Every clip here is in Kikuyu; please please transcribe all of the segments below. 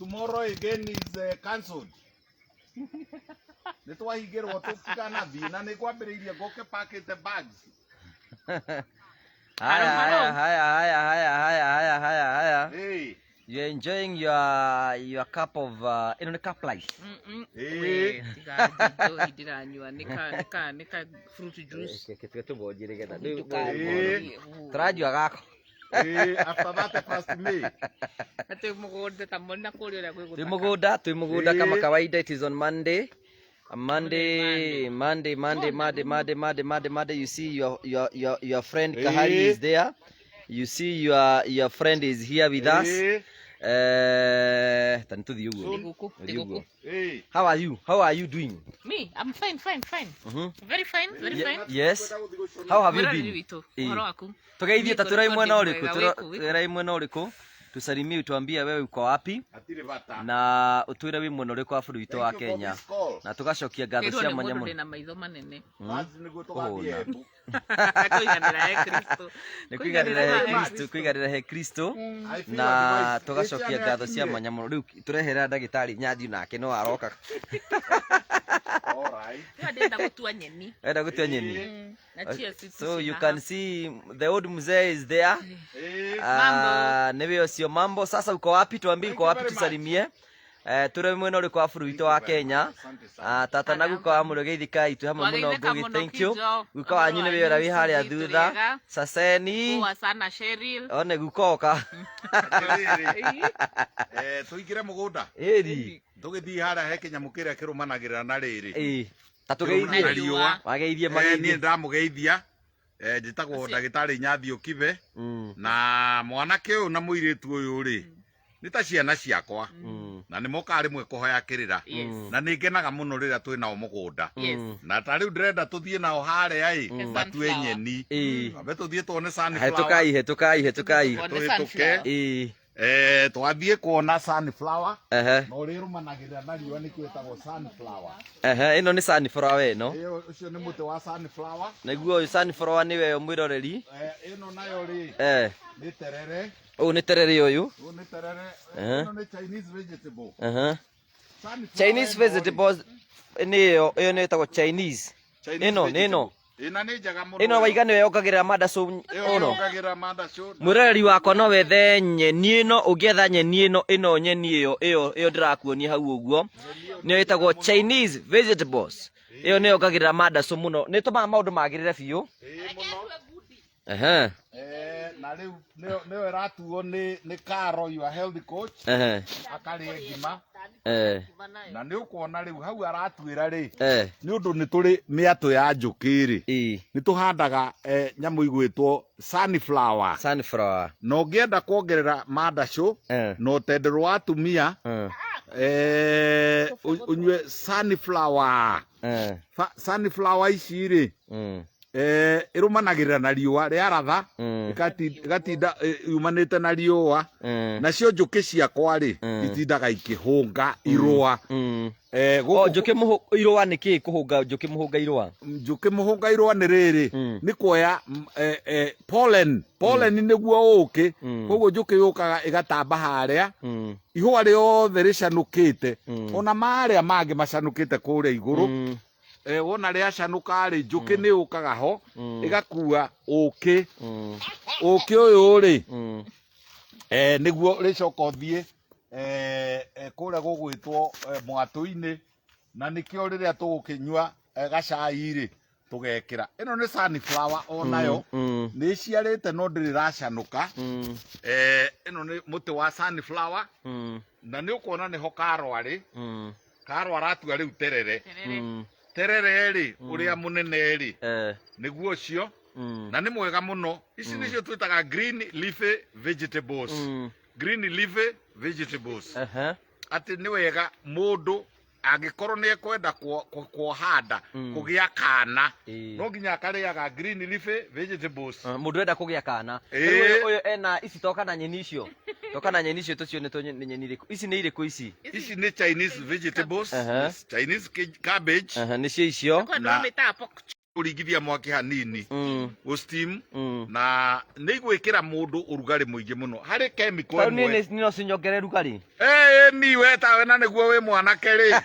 Tomorrow again is cancelled. Nĩ twahingĩrwo tũtikanathiĩ na nĩ ngwambĩrĩirie ngoke pakĩte bags. Haya, haya, haya, haya, haya, haya, haya, haya, haya. Hey. You're enjoying your cup of ĩno nĩ cup life. Ĩĩ. Tiga njohi ndĩranyua nĩ ka fruit juice. Reke tuge tũbonjie nĩgetha Ndũkanjie. Tũranyua gako. Ĩĩ, after that first May. Atĩ mũgũnda ta mona kũrĩa ũrĩa gwĩ Twĩ gũthaka. mũgũnda, twĩ mũgũnda kama Ĩĩ. kawaida. It is on Monday. A Monday, Monday, Monday, Monday, Monday, Monday, Monday, Monday. You see your friend Kahari Ĩĩ. is there. You see your friend is here with us. Ĩĩ. Ta nĩ tũthiĩ ũguo. Nĩ gũkũ, nĩ Tũthiĩ ũguo. gũkũ. Ĩĩ. How are you? How are you doing? Me, I'm fine, fine, fine. Very fine, very fine. Yes. How have you Mwĩroreri been? witũ, Ĩĩ. ũhoro waku? Tugeithie ta Niĩ tũrai mwena ngũrĩko ũrĩkũ? ndĩ mwega, wĩkũ, wĩkũ. Tũrai mwena ũrĩkũ? Tusalimie utuambie wewe uko wapi Hatirĩ bata. na ũtwĩre wĩ mwena ũrĩkũ wa bũrũri witũ wa Thank you for Kenya this call. na tũgacokia ngatho Kwĩrwo cia nĩ mwanya mũndũ mũno. ndĩna maitho manene. Basi nĩguo tũgathiĩ Kũhũna. Embu. Kũiganĩra he Kristo. Nĩ kũiganĩra he Kũiganĩra he Kristo, kũiganĩra he Kristo I feel na advised. tũgacokia Ĩĩ, ngatho cia nĩakinyire. mwanya mũno. Rĩu tũreherera ndagĩtarĩ Nyandiũ nake no aroka. All right. Rĩu ndĩrenda gũtua nyeni. Enda gũtua nyeni. Na chia si So you can see the old mzee is there. Ĩĩ. Ah, nĩwe ũcio mambo. Sasa uko wapi? Tuambie Thank uko you wapi very much. tusalimie. Tũrĩ mwena ũrĩkũ wa bũrũri witũ wa Thank you very Kenya. much. Asante sana. Ah, tata na guka wa mũrũgeithi kai twĩ hamwe mũno Twageithĩka Ngugi, mũno, thank you. Kijo. Guka wanyu nĩwe ũrĩa wĩ harĩa thutha. Saseni. Poa sana Cheryl. One guka oka. Atĩrĩrĩ, tũingĩre mũgũnda Ĩri. tũgĩthiĩ harĩa he kĩnyamũ kĩrĩa kĩrũmanagĩrĩra na rĩrĩ. Ĩĩ. Ta Na tũgeithie. riũa. Wageithie Niĩ mageithie. ndamũgeithia. Njĩtagwo ndagĩtarĩ Nyathi Kibe na mwanake ũyũ na mũirĩtu ũyũ rĩ nĩ ta ciana ciakwa na nĩ mokaga rĩmwe kũhoya kĩrĩra na nĩ ngenaga mũno rĩrĩa twĩ nao mũgũnda na ta rĩu ndĩrenda tũthiĩ nao harĩa ĩ matue Sunflower. nyeni. Twambe tũthiĩ tuone sunflower. Hetũkai, hetũkai, hetũkai. Tuone Tũhĩtũke. sunflower. Twathiĩ kuona sunflower na ũrĩa ĩrũmanagĩrĩra na riũa nĩkĩo ĩtagwo sunflower. Ehe, ĩno nĩ sunflower ĩno. Ĩyo ũcio nĩ mũtĩ wa sunflower. Nĩguo ũyũ sunflower nĩwe ũyũ mwĩroreri. Ĩno nayo rĩ nĩ terere. Ũyũ nĩ terere ũyũ. Ũyũ nĩ terere. Ĩno nĩ Chinese vegetable. Sunflower Chinese ĩno rĩ, vegetables nĩ ĩyo, ĩyo nĩ ĩtagwo Chinese. Chinese Ĩno nĩ ĩno. vegetable. Ĩna nĩ njega mũno. Ĩno waiga nĩyo yongagĩrĩra mandacũ Ĩyo ũno. yongagĩrĩra mandacũ. Mwĩroreri wakwa no wethe nyeni ĩno, ũngĩetha nyeni ĩno, ĩno nyeni ĩyo ĩyo ĩyo ndĩrakuonia hau ũguo nĩyo ĩtagwo Chinese vegetables. Ĩyo nĩyo yongagĩrĩra mandacũ mũno, nĩ ĩtũmaga maũndũ magĩrĩre biũ. Ĩĩ mũno. Na rĩu nĩyo ĩratuo nĩ Caro your health coach akarĩe ngima na nĩ ũkuona rĩu hau aratuĩra rĩ nĩ ũndũ nĩ tũrĩ mĩatũ ya njũkĩ rĩ nĩ tũhandaga nyamũ igwĩtwo sunflower. Sunflower. Na ũngĩenda kuongerera mandacũ na ũtenderũ wa atumia ũnyue sunflower. Sunflower ici rĩ ĩrũmanagĩrĩra na riũa rĩaratha ĩgatinda yumanĩte na riũa nacio njũkĩ ciakwa rĩ itindaga ikĩhũnga irũa. O njũkĩ irũa nĩ kĩ kũhũnga njũkĩ mũhũnga irũa? Njũkĩ mũhũnga irũa nĩ rĩrĩ nĩ kuoya pollen. Pollen nĩguo ũkĩ. Koguo njũkĩ yũkaga ĩgatamba harĩa ihũa rĩothe rĩcanũkĩte ona marĩa mangĩ macanũkĩte kũrĩa igũrũ. Wona rĩacanũka rĩ njũkĩ nĩ yũkaga ho ĩgakua ũkĩ. Ũkĩ ũyũ rĩ nĩguo rĩcoka ũthiĩ kũrĩa gũgwĩtwo mwatũ-inĩ na nĩkĩo rĩrĩa tũgũkĩnyua gacai rĩ tũgekĩra. Ĩno nĩ sunflower onayo nĩ ĩciarĩte no ndĩrĩ ĩracanũka. Ĩno nĩ mũtĩ wa sunflower na nĩ ũkuona nĩho Karo arĩ. Karo aratua rĩu terere. Terere rĩ ũrĩa mũnene rĩ nĩguo ũcio na nĩ mwega mũno. Ici nĩcio twĩtaga green leafy vegetables. Green leafy vegetables. Atĩ nĩ wega mũndũ angĩkorwo nĩ ekwenda kuohanda kũgĩa kana no nginya akarĩaga green leafy vegetables. Mũndũ enda kũgĩa kana. Ĩĩ. Rĩu ũyũ ena ici toka na nyeni icio, toka na nyeni icio tũcione nĩ nyeni irĩkũ ici, nĩ irĩkũ ici? Ici nĩ Chinese vegetables. Chinese cabbage. Nĩcio icio. Kwendwo mĩtaga pork. Kũringithia mwaki hanini, gũ steam, na nĩ igwĩkĩra mũndũ ũrugarĩ mũingĩ mũno harĩ chemical Tau niĩ ĩmwe. No cinyongere rugarĩ. Ĩĩ, ni we tawe na nĩguo wĩ mwanake rĩ,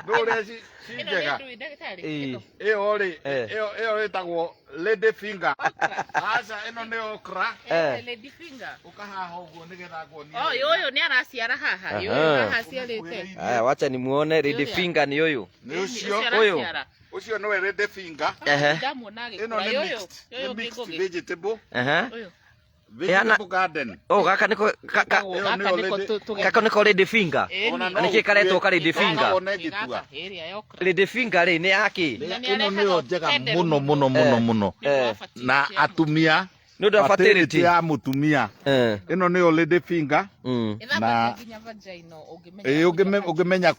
ndũrĩa ci Ĩno nĩ njega. ndũĩ ndagĩtarĩ? Ĩĩ. Ĩno. Ĩyo rĩ, Eh. ĩyo ĩtagwo lady finger. Aca, ĩno nĩ okra. Eh. Lady finger. Ũka haha ũguo nĩgetha nguonie. Oh, ũyũ nĩ araciara haha. Ũyũ haha aciarĩte. Aya, wacha nimuone lady Ũrĩa. finger nĩ ũyũ. Nĩ ũcio. Ũyũ. Araciara. Ũcio nĩwe lady finger. Ehe. Ndamuona Ĩno agĩkũra. nĩ Ũyũ. mixed, Ũyũ nĩ mixed ũngĩ. vegetable. Ehe. Ũyũ. Vegetable garden. Oh, gaka nĩko Ĩyo Gaka nĩyo nĩko lady- gaka nĩko lady finger. Ĩni. Ona Na no nĩkĩ karetwo ũtue- ka lady no finger? wone ngĩtua. Gaka, ĩrĩa ya okra. Lady finger rĩ nĩ yaki? Na nĩ Ĩno arehaga nĩyo njega tenderu mũno mũno mũno Eh. mũno. Nĩ ũndũ wa Eh. fertility Na ya mũtumia. atumia, Nĩ ũndũ wa fertility fertility. ya mũtumia. Ĩno nĩyo lady finger. Ĩthambagia nginya vagina ũngĩmenya. Ĩĩ, ũngĩmenya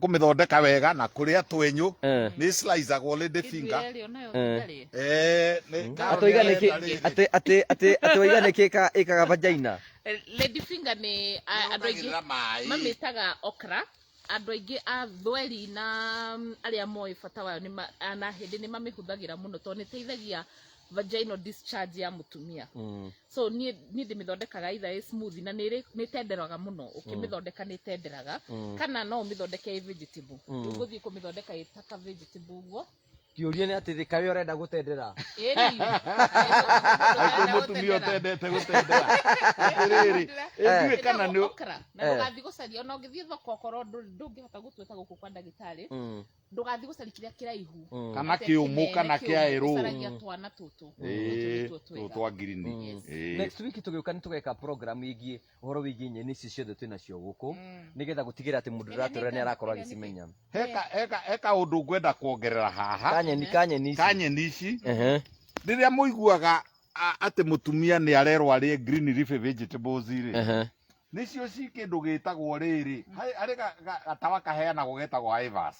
kũmĩthondeka wega na kũrĩa twenyũ, nĩ sliceagwo lady finger. Ĩrĩa onayo ũngĩarĩa. Eh, nĩ Atĩ waiga nĩkĩ Carol nĩ atĩ atĩ atĩ atĩ waiga nĩkĩ ĩkaga vagina? Lady finger nĩ andũ aingĩ Yongagĩrĩra maĩ. mamĩtaga okra. Andũ aingĩ a thweri na arĩa moĩ bata wayo na hĩndĩ nĩ mamĩhũthagĩra mũno tondũ nĩ ĩteithagia vaginal discharge ya mũtumia. So niĩ ndĩmĩthondekaga either ĩ smoothie na nĩ ĩtenderaga mũno. Ũkĩmĩthondeka nĩ ĩtenderaga, kana no ũmĩthondeke ĩ vegetable. Rĩu ngũthiĩ kũmĩthondeka ĩ ta ka vegetable ũguo. Kĩũria nĩ atĩ kaĩ ũrenda gũtendera? Ĩni. Kwĩ mũtumia ũtendete gũtendera? Atĩrĩrĩ, ĩthuĩ kana nĩ okra na ndũgathiĩ gũcaria, ona ũngĩthiĩ thoko okorwo ndũngĩhota gũtuĩka gũkũ kwa ndagĩtarĩ, ndũgathiĩ gũcaria kĩrĩa kĩraihu Kana atĩ kĩũmũ kĩnene, kana kĩũmũ, kĩa ĩrũ. ũcaragia twana tũtũ. Ĩĩ, Tũtũ nĩtuo twega. tũtũ twa ngirini. Yes. Ĩĩ. Next week tũgĩũka nĩ tũgeka program ĩgiĩ ũhoro wĩgiĩ nyeni ici ciothe twĩ nacio gũkũ, nĩgetha gũtigĩrĩra atĩ mũndũ ũratũrora nĩ arakorwo agĩcimenya. He kaũndũ ngwenda kuongerera haha. Kanyeni ici. Kanyeni ici. Ehe. Rĩrĩa mũiguaga atĩ mũtumia nĩ arerwo arĩe green leafy vegetables rĩ, nĩcio ci kĩndũ gĩtagwo rĩrĩ, harĩ gatawa kaheanagwo getagwo Ivas,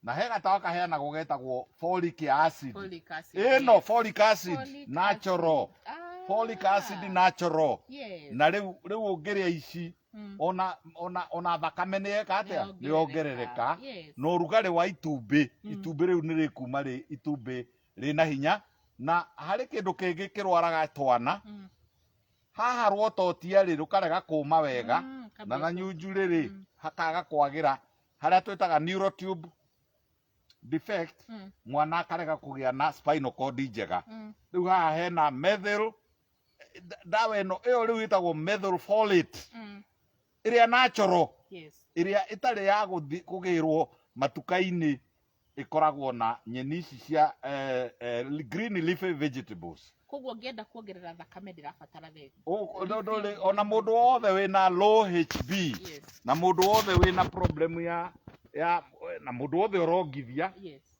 na he gatawa kaheanagwo getagwo folic acid. Folic acid, Ĩno yes. folic acid Folic natural. acid. Ah. Folic acid natural. Yes. Na rĩu ũngĩrĩa ici, ona thakame nĩ yeka atĩa? Nĩ yongerereka. Yes. Na ũrugarĩ wa itumbĩ, itumbĩ rĩu nĩ rĩkuma rĩ itumbĩ rĩna hinya. Na harĩ kĩndũ kĩngĩ kĩrwaraga twana, haha rwototia rĩ, rũkarega kũma wega, na kabisa. Na nyunjurĩ rĩ, hakaga kwagĩra harĩa twĩtaga neurotube defect, mwana akarega kũgĩa na spinal cord njega. Rĩu haha hena methyl, ndawa ĩno ĩyo rĩu ĩtagwo methylfolate, ĩrĩa natural, ĩrĩa ĩtarĩ ya gũthi kũgĩrwo matuka-inĩ, ĩkoragwo na nyeni ici cia green leafy vegetables. Koguo ngĩenda kuongerera thakame ndĩrabatara thegi. Ona mũndũ wothe wĩna low HB, na mũndũ wothe wĩna problem ya na mũndũ wothe ũrongithia,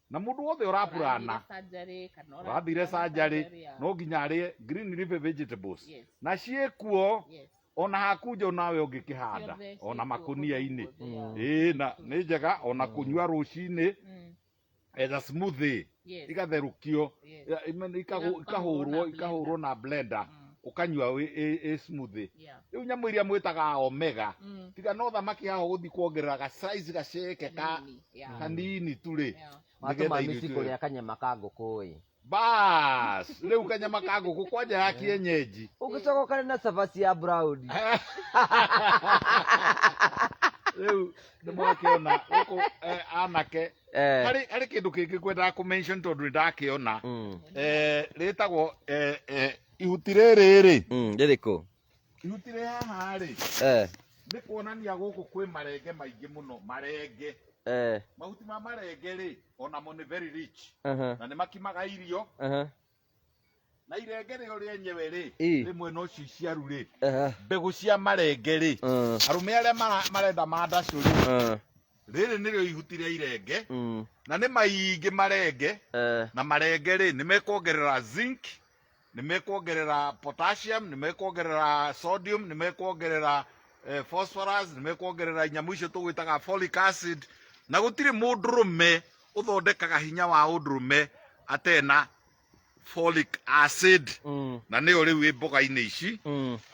na mũndũ wothe ũrapurana, Ũrathire surgery kana ũrathire surgery, no nginya arĩe green leafy vegetables, na ciĩkuo. Ona haku nja nawe ũngĩkĩhanda Ciothe ona ciĩkuo makunia-inĩ. kũndũ guothe, yeah. Ĩĩ, na nĩ njega ona kũnyua rũcinĩ as a smoothie, igatherũkio, Ikahũrwo na ikahũrwo na blender, ũkanyua ĩ smoothie. Rĩu nyamũ iria mwĩtaga omega, tiga no thamaki haha ũgũthiĩ kuongerera ga size gaceke ka Kanini, yeah. kanini tu rĩ, Watũma nĩgetha irio mĩci ituĩke- kũrĩa kanyama ka ngũkũ ĩ. Bas, rĩu kanyama ka ngũkũ kwanja ya kienyeji. Ũgĩcoka ũkare na cabaci ya brown. Rĩu nĩ mwakĩona gũkũ anake, harĩ kĩndũ kĩngĩ ngwendaga kũ mention tondũ nĩ ndakĩona, rĩtagwo ihuti rĩrĩ rĩ. Rĩrĩkũ? Ihuti rĩ haha rĩ, nĩ kuonania gũkũ kwĩ marenge maingĩ mũno, marenge. Mahuti ma marenge rĩ, onamo nĩ very rich, na nĩ makimaga irio, na irenge rĩo rĩenyewe rĩ, rĩmwe no cio ciaru rĩ, mbegũ cia marenge rĩ, arũme arĩa marenda mandacũ rĩ, rĩrĩ nĩrĩo ihuti rĩa irenge, na nĩ maingĩ marenge. Na marenge rĩ, nĩ mekuongerera zinc, nĩ mekuongerera potassium, nĩ mekuongerera sodium, nĩ mekuongerera phosphorus, nĩ mekuongerera nyamũ icio tũgwĩtaga folic acid. Na gũtirĩ mũndũrũme ũthondekaga hinya wa ũndũrũme atena Folic acid na nĩyo rĩu ĩ mboga-inĩ ici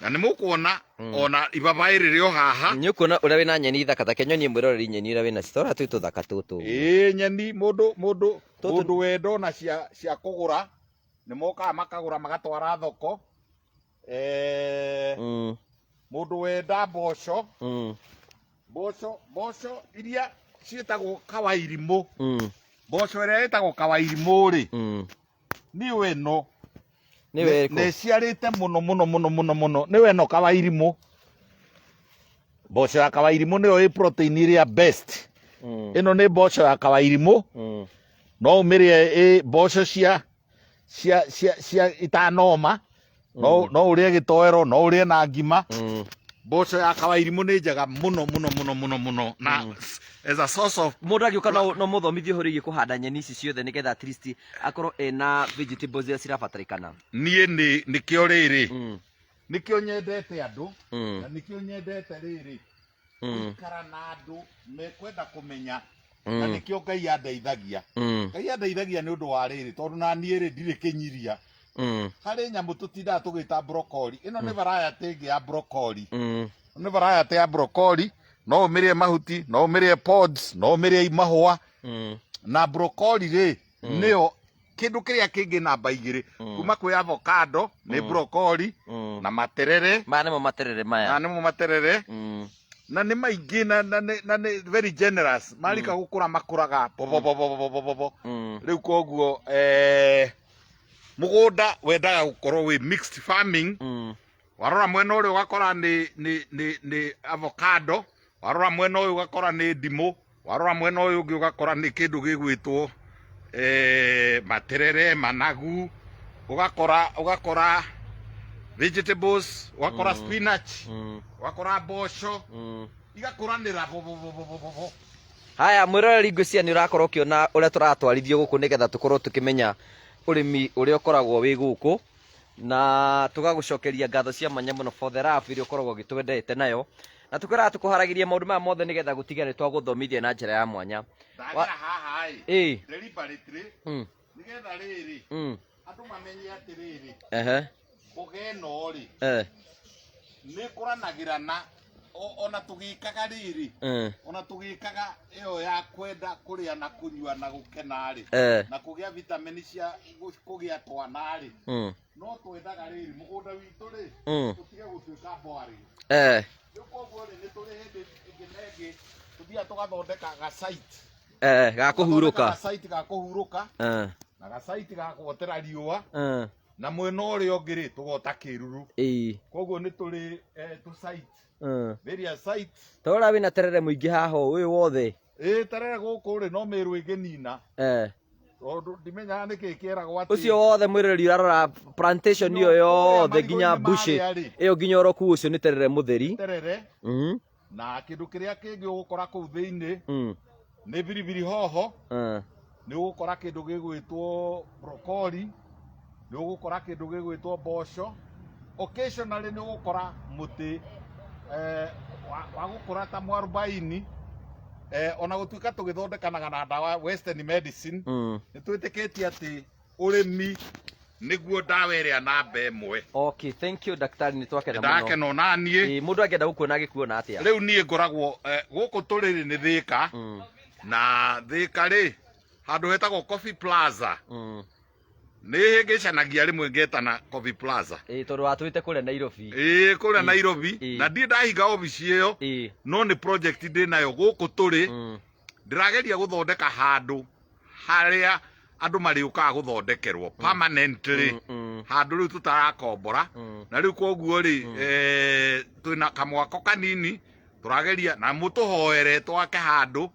na nĩ mũkuona ona ibabaĩ rĩrĩ o haha. Nĩ ũkuona ũrĩa wĩna nyeni thaka take nyonie mwĩroreri nyeni ũrĩa wĩna citora twĩ tũthaka tũtũ. Ĩĩ nyeni mũndũ mũndũ mũndũ wenda ona cia cia kũgũra nĩ mokaga makagũra magatwara thoko. Mũndũ wenda mboco mboco mboco iria ciĩtagwo kawairimũ mboco ĩrĩa ĩtagwo kawairimũ rĩ nĩyo ĩno. Nĩwe ĩrĩkũ? Nĩ ĩciarĩte mũno mũno mũno mũno mũno, nĩyo ĩno kawairimũ. Mboco ya kawairimũ nĩyo ĩ protein ĩrĩa best. Ĩno nĩ mboco ya kawairimũ. No ũmĩrĩe ĩ mboco cia cia cia cia itanoma, no ũrĩe gĩtoero, no ũrĩe na ngima. Mboco ya kawairimũ nĩ njega mũno mũno mũno mũno mũno na as a source of Mũndũ angĩũka no mũthomithie ũhoro wĩgiĩ kũhanda nyeni ici ciothe nĩgetha at least akorwo ena vegetables iria cirabatarĩkana. Niĩ nĩ nĩkĩo rĩrĩ nĩkĩo nyendete andũ na nĩkĩo nyendete rĩrĩ gũikara na andũ mekwenda kũmenya na nĩkĩo Ngai andeithagia. Ngai andeithagia nĩ ũndũ wa rĩrĩ tondũ na niĩ rĩ ndirĩ kĩnyiria. Harĩ nyamũ tũtindaga tũgĩta broccoli. Ĩno nĩ variety ĩngĩ ya broccoli. Nĩ variety ya broccoli, no ũmĩrĩe mahuti, no ũmĩrĩe pods, no ũmĩrĩe mahũa. Na broccoli rĩ nĩyo kĩndũ kĩrĩa kĩngĩ namba 2 kuma kwĩ avocado nĩ broccoli na materere. Maya nĩmo materere maya. Na nĩmo materere. Na nĩ maingĩ na nĩ very generous. Marika gũkũra makũraga bo bo bo bo bo bo bo bo. Rĩu koguo mũgũnda wendaga gũkorwo wĩ mixed farming. Warora mwena ũrĩa ũgakora nĩ avocado, warora mwena ũyũ ũgakora nĩ ndimũ, warora mwena ũyũ ũngĩ ũgakora nĩ kĩndũ gĩgwĩtwo materere, managu, ũgakora vegetables, ũgakora spinach, ũgakora mboco, igakũranĩra bo bo bo bo bo bo bo. Haya mwĩroreri ngwĩciria nĩ ũrakorwo ũkĩona ũrĩa tũratwarithio gũkũ nĩgetha tũkorwo tũkĩmenya ũrĩmi ũrĩa ũkoragwo wĩ gũkũ na tũgagũcokeria ngatho cia mwanya mũno for the love ĩrĩa ũkoragwo ũgĩtwendete nayo na tũkwĩraga tũkũharagĩria maũndũ maya mothe nĩgetha gũtigĩrĩra nĩ twagũthomithia na njĩra ya mwanya. Ndagera haha ĩ deliberately nĩgetha rĩrĩ andũ mamenye atĩrĩrĩ mboga ĩno rĩ nĩ ĩkũranagĩra na ona tũgĩkaga rĩrĩ ona tũgĩkaga ĩyo ya kwenda kũrĩa na kũnyua na gũkena rĩ na kũgĩa vitamini cia kũgĩa twana rĩ no twendaga rĩrĩ mũgũnda witũ rĩ ũtige gũtuĩka boring. Rĩu koguo rĩ nĩ tũrĩ hĩndĩ ĩngĩ na ĩngĩ tũthiaga tũgathondeka ga site Ga kũhurũka. Ga site ga kũhurũka na ga site ga kuotera riũa na mwena ũrĩa ũngĩ rĩ tũgota kĩruru. Koguo nĩ tũrĩ tũ site various sites. Torora wĩna terere mũingĩ haha ũyũ wothe. Ĩĩ terere gũkũ rĩ no mĩrũ ĩngĩnina. Tondũ ndimenyaga nĩkĩ kĩeragwo atĩ Ũcio wothe mwĩroreri ũrarora plantation ĩyo yothe nginya bush ĩyo nginya oroku ũcio nĩ terere mũtheri. Terere. Na kĩndũ kĩrĩa kĩngĩ ũgũkora kũu thĩinĩ nĩ biribiri hoho. Nĩ ũgũkora kĩndũ gĩgwĩtwo broccoli, nĩ ũgũkora kĩndũ gĩgwĩtwo mboco. Occasionally nĩ ũgũkora mũtĩ wa gũkũra ta mwarubaini. Ona gũtuĩka tũgĩthondekanaga na ndawa western medicine, nĩ twĩtĩkĩtie atĩ ũrĩmi nĩguo ndawa ĩrĩa namba ĩmwe. Okay, thank you daktari, nĩ twakena mũno. Ndakena ona niĩ. Mũndũ angĩenda gũkuona agĩkuona atĩa? Rĩu niĩ ngoragwo gũkũ tũrĩ rĩ nĩ Thĩka. Na Thĩka rĩ handũ hetagwo Coffee Plaza. Nĩ hĩngĩcanagia rĩmwe ngetana Coffee Plaza. Tondũ watũĩte kũrĩa Nairobi. Kũrĩa Nairobi. Na ndirĩ ndahinga obici ĩyo. No nĩ project ndĩ nayo gũkũ tũrĩ. Ndĩrageria gũthondeka handũ harĩa andũ marĩũkaga gũthondekerwo permanently. Handũ rĩu tũtarakombora. Na rĩu koguo rĩ, twĩna kamwako kanini tũrageria na mũtũhoere twake handũ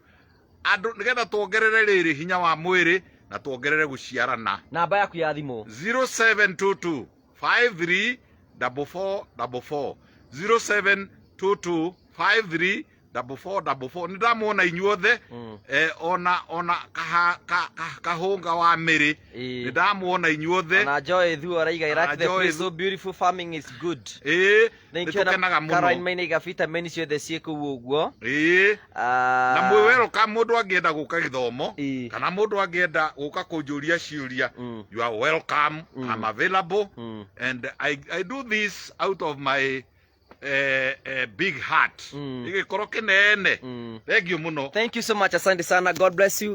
andũ nĩgetha tuongerere rĩrĩ hinya wa mwĩrĩ na tuongerere gũciarana. Namba yaku ya thimũ? 0722 53 44 44 0722 53 4444. Nĩ ndamuona inyuothe. Ona kahũnga wa mĩrĩ. Nĩ ndamuona inyuothe. Ona Joy Thuo araiga, I Ona like the Joy place, Thuo. so beautiful, farming is good. Ĩĩ, nĩ Thank you na tũkenaga mũno. Caroline Maina vitamin ciothe ciĩ kũu ũguo. Ĩĩ. Ah, Na mwĩ welcome, mũndũ angĩenda gũka gĩthomo kana mũndũ angĩenda gũka kũnjũria ciũria, you are welcome. I'm available and I do this out of my big heart, gĩgĩkorwo kĩnene. Thank you mũno. Thank you so much, asante sana, God bless you.